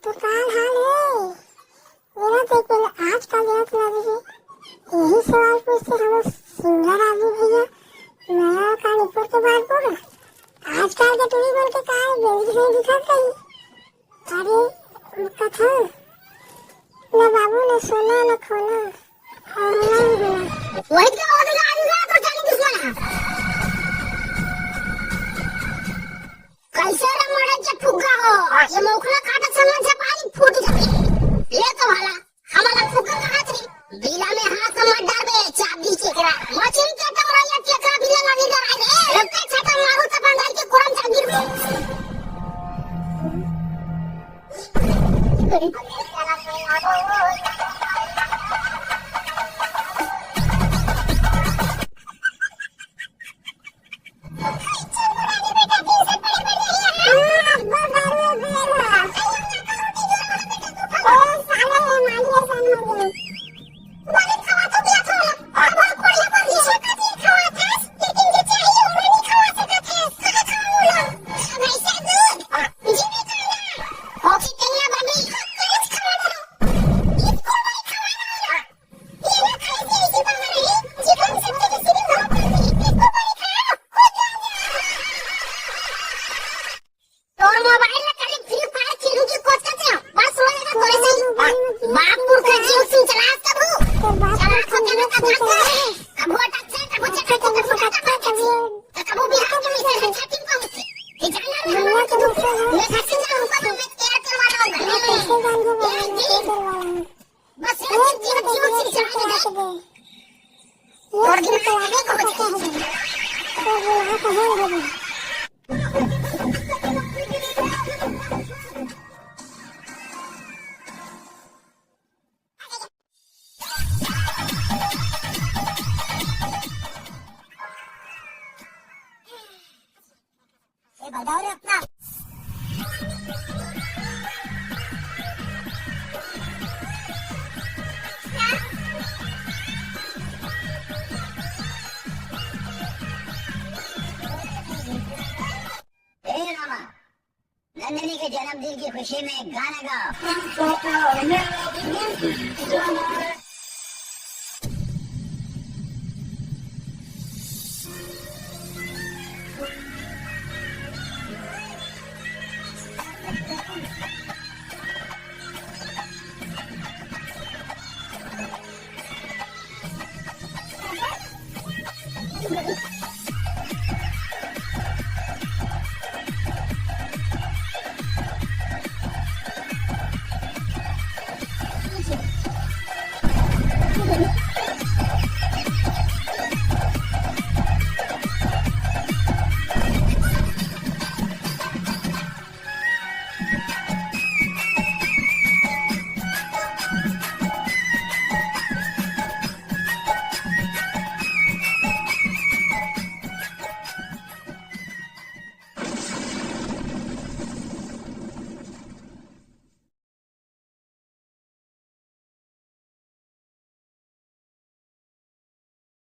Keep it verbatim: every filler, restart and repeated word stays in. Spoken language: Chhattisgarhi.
तो का हाल हे? मेरा तो एक बेर आजकल याद लगे हे। यही सवाल पूछते हम लोग सिंगर आदमी भैया, नया कान ऊपर के बात बोला। आजकल के टूरी मन के का बेल के नहीं दिखत कहीं। अरे, कथा, न बाबू, न सोना, न खोना, और ना ही होना। वही तो बहुत गाड़ी है, तो जाने दुश्मन है। कैसे रे मरे के फुग्गा हो? ये मोखला काटत समय से पानी फूट जाते। ले तो भाला, हमारा फुग्गा कहाँ थी? बिला में हाथ मत डालबे, चाबी चेकरा। मछली के टमरा या चेकरा बिला लगी डराई रे। लुक्का छाता मारू त बंगाल के कोरम चा गिरबे। तोर मोबाइल ला खाली Free Fire खेलू की कोचकत हे। बस हो जाएगा तोरे से। बाप पुरखा जीव सिंह चला कबू। चला को कहना का जाता है। कबू अटक जाए, कबू चटक जाए, कबू चटक जाए। तो कबू बिहार के मिस्टर से chatting पहुंचती। ये जाना है हम लोग के दुख। मैं घर से जाऊँ पर मैं तेरा करवा रहा हूँ। ये जी। बस ये जीव, जीव सिंह चला के दे। तोर दिमाग में कुछ नहीं। ए, बताओ रे अपना। ए रामा, नंदिनी के जन्मदिन की खुशी में गाना गाओ।